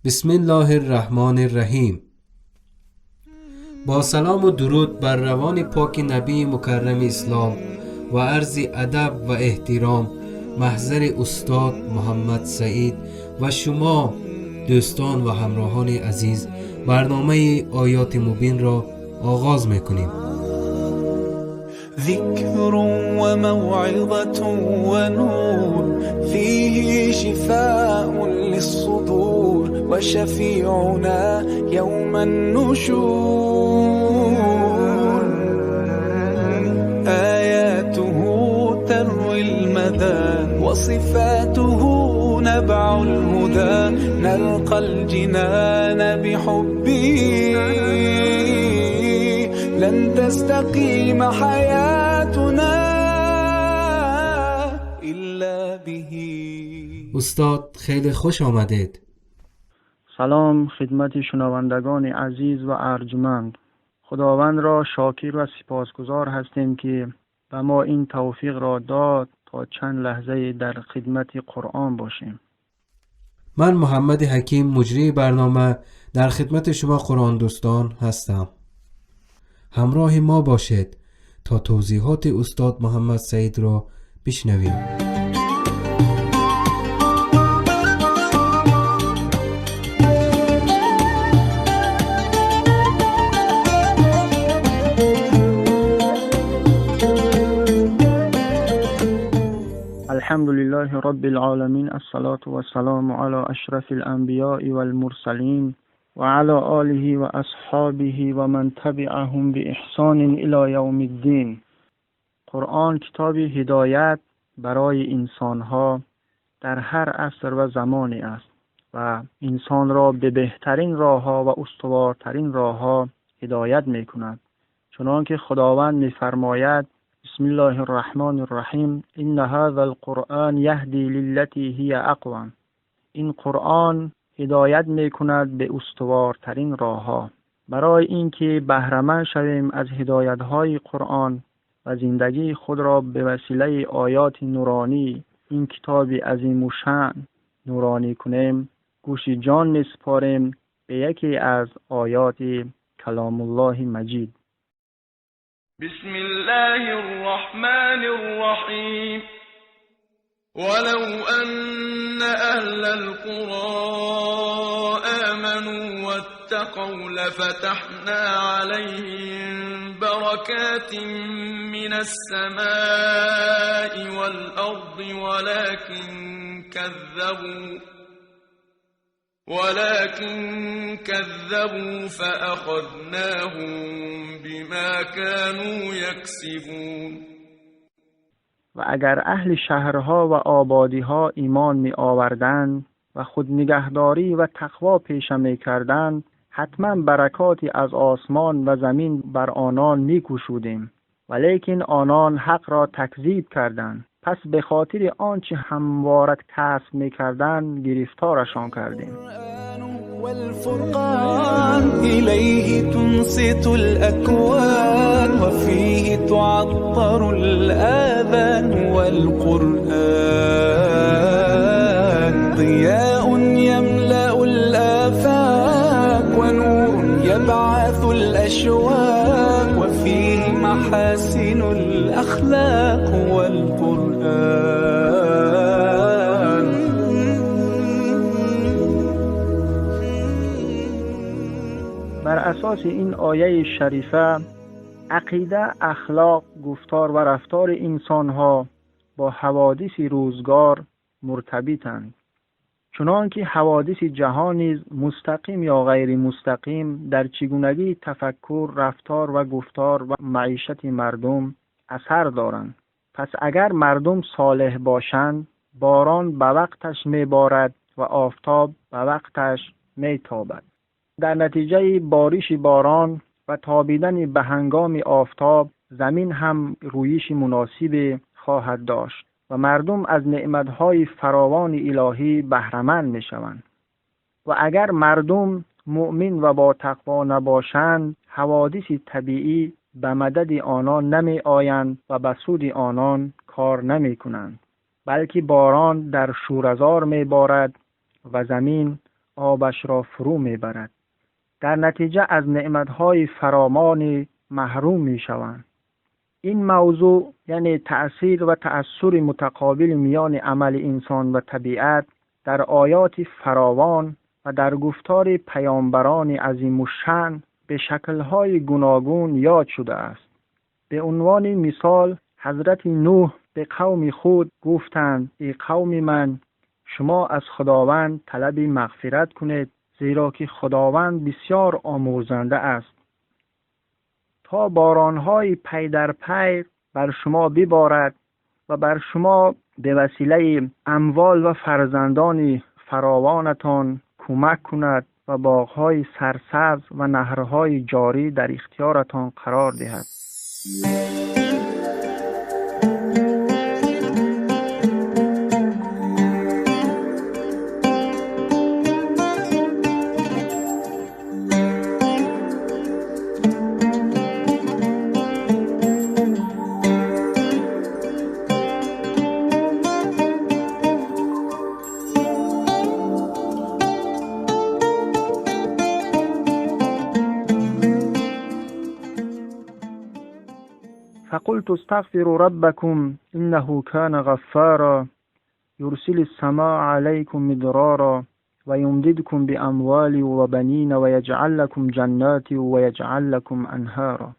بسم الله الرحمن الرحیم. با سلام و درود بر روان پاک نبی مکرم اسلام و عرض ادب و احترام محضر استاد محمد سعید و شما دوستان و همراهان عزیز، برنامه آیات مبین را آغاز میکنیم. ذکر و موعظة و نور فیه شفاء للصدور و شفیعنا یوم النشور. آیاته تروي المدى وصفاته نبع الهدى نلقى الجنان بحبه لن تستقيم حياتنا إلا به. استاد خیلی خوش آمدید. سلام خدمت شنوندگان عزیز و ارجمند. خداوند را شاکر و سپاسگزار هستیم که به ما این توفیق را داد تا چند لحظه در خدمت قرآن باشیم. من محمد حکیم مجری برنامه در خدمت شما قرآن دوستان هستم. همراه ما باشید تا توضیحات استاد محمد سعید را بشنویم. الحمد لله رب العالمین، الصلاة والسلام علی اشرف الانبیاء والمرسلین و علی آله و اصحابه و من تبعهم باحسان الی یوم الدین. قرآن کتاب هدایت برای انسانها در هر عصر و زمانی است و انسان را به بهترین راهها و استوارترین راهها هدایت میکند. چنانکه خداوند میفرماید: بسم الله الرحمن الرحیم، ان هذا القرآن یهدی للتی هی اقوم. این قرآن هدایت میکند به استوارترین راهها. برای اینکه بهره‌مند شویم از هدایت‌های قرآن و زندگی خود را به وسیله آیات نورانی این کتاب عظیم الشأن نورانی کنیم، گوش جان می‌سپاریم به یکی از آیات کلام الله مجید. بسم الله الرحمن الرحیم. ولو أن أهل القرى آمنوا واتقوا لفتحنا عليهم بركات من السماء والأرض ولكن كذبوا فأخذناهم بما كانوا يكسبون. و اگر اهل شهرها و آبادیها ایمان می آوردند و خود نگهداری و تقوا پیشه می کردند، حتما برکاتی از آسمان و زمین بر آنان می گشودیم، ولیکن آنان حق را تکذیب کردند. پس به خاطر آنچه همواره کسب می کردند گرفتارشان کردیم. والفرقان إليه تنصت الأكوان وفيه تعطر الآذان والقرآن. ضياء يملأ الآفاق ونور يبعث الأشواق وفيه محاسن الأخلاق والقرآن. بر اساس این آیه شریفه، عقیده، اخلاق، گفتار و رفتار انسانها با حوادث روزگار مرتبطند. چنانکه حوادث جهان نیز مستقیم یا غیر مستقیم در چگونگی تفکر، رفتار و گفتار و معیشت مردم اثر دارند. پس اگر مردم صالح باشند، باران به وقتش میبارد و آفتاب به وقتش میتابد. در نتیجه بارش باران و تابیدن به هنگام آفتاب، زمین هم رویش مناسب خواهد داشت و مردم از نعمت‌های فراوان الهی بهره‌مند می‌شوند. و اگر مردم مؤمن و با تقوا نباشند، حوادث طبیعی به مدد آنان نمی آیند و به سود آنان کار نمی کنند، بلکه باران در شوره‌زار می بارد و زمین آبش را فرو میبرد. در نتیجه از نعمتهای فراوان محروم میشوند. این موضوع یعنی تأثیر و تأثیر متقابل میان عمل انسان و طبیعت در آیات فراوان و در گفتار پیامبران عظیم الشأن به شکل‌های گوناگون یاد شده است. به عنوان مثال حضرت نوح به قوم خود گفتند: ای قوم من، شما از خداوند طلب مغفرت کنید، زیرا که خداوند بسیار آمرزنده است، تا باران‌های پی در پی بر شما ببارد و بر شما به وسیله اموال و فرزندان فراوانتان کمک کند و باغ‌های سرسبز و نهرهای جاری در اختیارتان قرار دهد. فقلت استغفروا ربكم إنه كان غفارا يرسل السماء عليكم مدرارا ويمددكم بأموال وبنين ويجعل لكم جنات ويجعل لكم أنهارا.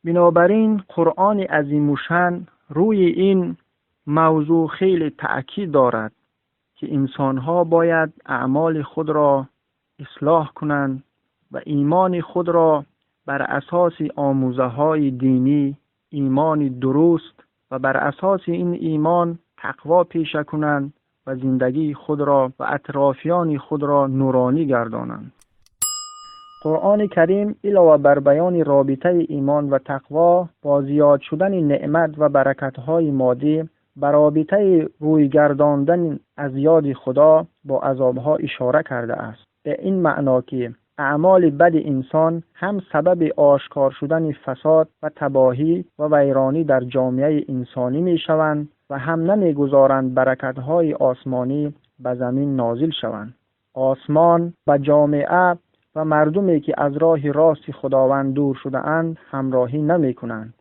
بنابراین قرآن عظیم الشأن روی این موضوع خیلی تأکید دارد که انسانها باید اعمال خود را اصلاح کنند و ایمان خود را بر اساس آموزه های دینی، ایمان درست و بر اساس این ایمان تقوا پیشه کنند و زندگی خود را و اطرافیان خود را نورانی گردانند. قرآن کریم علاوه بر بیان رابطه ایمان و تقوا با زیاد شدن نعمت و برکت‌های مادی، بر رابطه روی گرداندن از یاد خدا با عذابها اشاره کرده است. به این معنا که اعمال بد انسان هم سبب آشکار شدن فساد و تباهی و ویرانی در جامعه انسانی می شوند و هم نمیگذارند برکت‌های آسمانی به زمین نازل شوند. آسمان و جامعه و مردمی که از راه راست خداوند دور شده اند همراهی نمی کنند.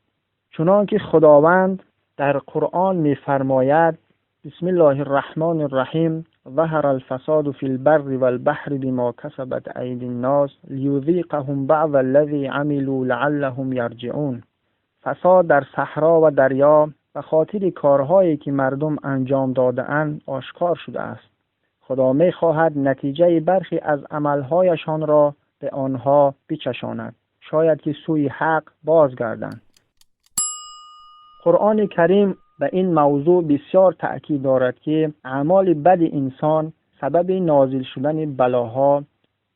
چنانکه خداوند در قرآن می فرماید: بسم الله الرحمن الرحیم، ظهر الفساد في البر والبحر بما كسبت أيدي الناس ليذيقهم بعض الذي عملوا لعلهم يرجعون. فساد در صحرا و دریا به خاطر کارهایی که مردم انجام داده‌اند آشکار شده است. خدا می‌خواهد نتیجه برخی از عملهایشان را به آنها بچشاند، شاید که سوی حق بازگردند. قرآن کریم به این موضوع بسیار تأکید دارد که اعمال بد انسان سبب نازل شدن بلاها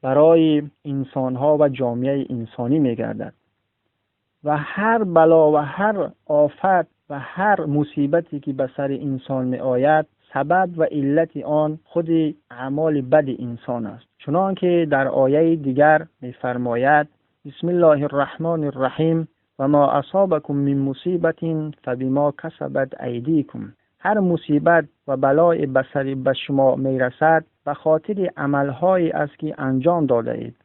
برای انسانها و جامعه انسانی می‌گردد و هر بلا و هر آفت و هر مصیبتی که به سر انسان می‌آید سبب و علت آن خود اعمال بد انسان است. چنانکه در آیه دیگر می‌فرماید: بسم الله الرحمن الرحیم، و ما اصابکم من مصیبت فبما کسبت ایدیکم. هر مصیبت و بلای بسری به شما میرسد به خاطر عملهایی است که انجام داده اید.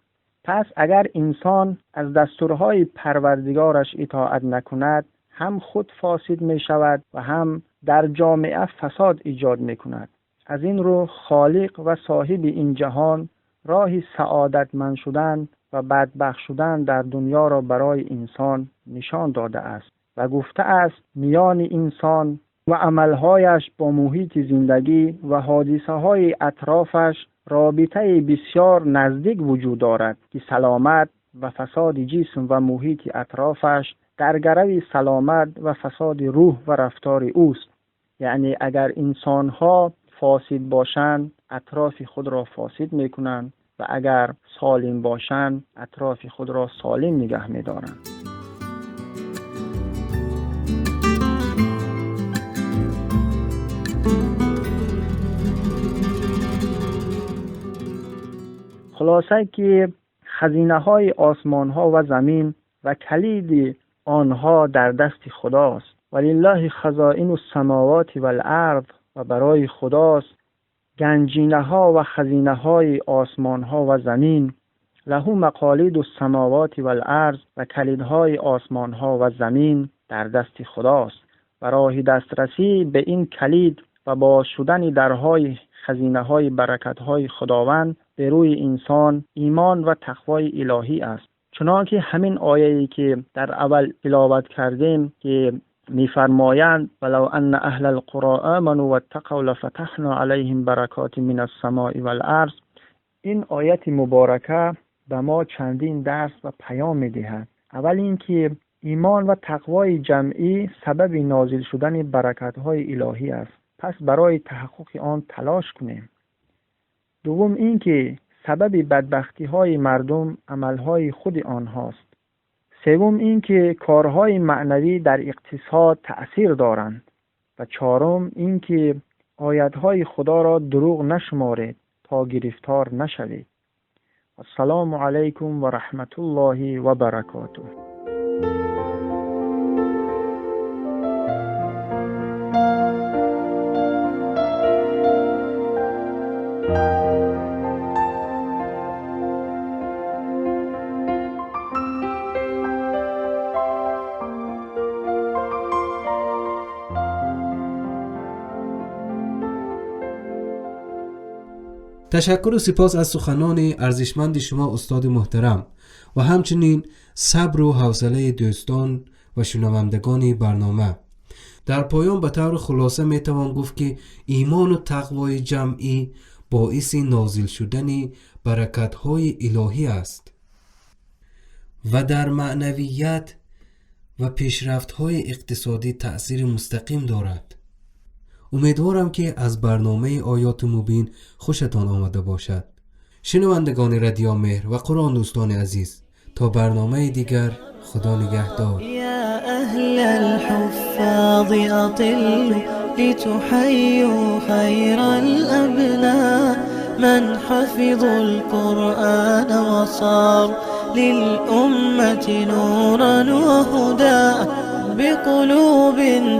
پس اگر انسان از دستورهای پروردگارش اطاعت نکند، هم خود فاسد می شود و هم در جامعه فساد ایجاد می کند. از این رو خالق و صاحب این جهان راه سعادتمند شدن و بدبخت شدن در دنیا را برای انسان نشان داده است و گفته است میان انسان و عملهایش با محیط زندگی و حادثه های اطرافش رابطه بسیار نزدیک وجود دارد که سلامت و فساد جسم و محیط اطرافش در گرو سلامت و فساد روح و رفتار اوست. یعنی اگر انسانها فاسد باشند اطراف خود را فاسد میکنند و اگر سالم باشند اطراف خود را سالم نگه می‌دارند. خلاصه که خزینه های آسمان ها و زمین و کلید آنها در دست خداست. ولله خزائن السماوات والارض، و برای خداست گنجینه‌ها و خزینه‌های آسمان‌ها و زمین، له مقالید السماوات والارض، و کلیدهای آسمان‌ها و زمین در دست خداست و راه دسترسی به این کلید و باز شدن درهای خزینه‌های برکت‌های خداوند به روی انسان ایمان و تقوای الهی است. چنانکه همین آیه‌ای که در اول تلاوت کردیم که می‌فرمایند ولو ان اهل القرى آمنوا واتقوا لفتحنا علیهم برکات من السماء والارض، این آیت مبارکه به ما چندین درس و پیام می‌دهد. اول اینکه ایمان و تقوای جمعی سبب نازل شدن برکت‌های الهی است، پس برای تحقق آن تلاش کنیم. دوم اینکه سبب بدبختی‌های مردم عمل‌های خود آنهاست. سوم اینکه کارهای معنوی در اقتصاد تأثیر دارند. و چهارم اینکه آیت‌های خدا را دروغ نشمارید تا گرفتار نشوید. السلام علیکم و رحمت الله و برکاته. تشکر و سپاس از سخنان ارزشمند شما استاد محترم و همچنین صبر و حوصله دوستان و شنوندگان برنامه. در پایان به طور خلاصه می توان گفت که ایمان و تقوای جمعی باعث نازل شدن برکت‌های الهی است و در معنویت و پیشرفت‌های اقتصادی تأثیر مستقیم دارد. امیدوارم که از برنامه آیات مبین خوشتان آمده باشد. شنوندگان رادیو مهر و قرآن دوستان عزیز، تا برنامه دیگر خدا نگهدار. یا اهل الحفاظ اطلوا لتحيوا خير الابناء من حفظوا القرآن وصار للأمة نورا وهدى بقلوب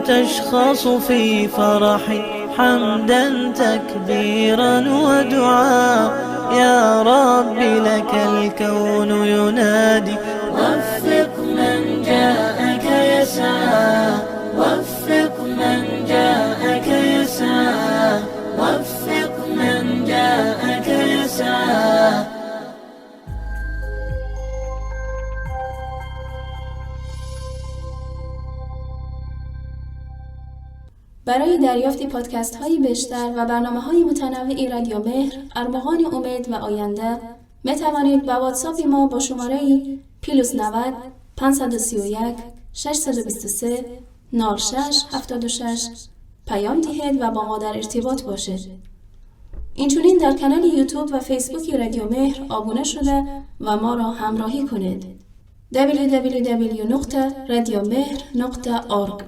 تشخص في فرح حمدا تكبيرا ودعاء يا رب لك الكون ينادي وفق من جاءك يسعى وفق من جاءك يسعى وفق من جاءك يسعى. برای دریافت پادکست های بیشتر و برنامه های متنوع رادیو مهر، ارمغان امید و آینده می توانید با واتساپ ما با شماره +90 531 623 06 76 پیام دهید و با ما در ارتباط باشید. اینچنین در کانال یوتیوب و فیسبوک رادیو مهر آبونه شده و ما را همراهی کنید. www.radiomehr.org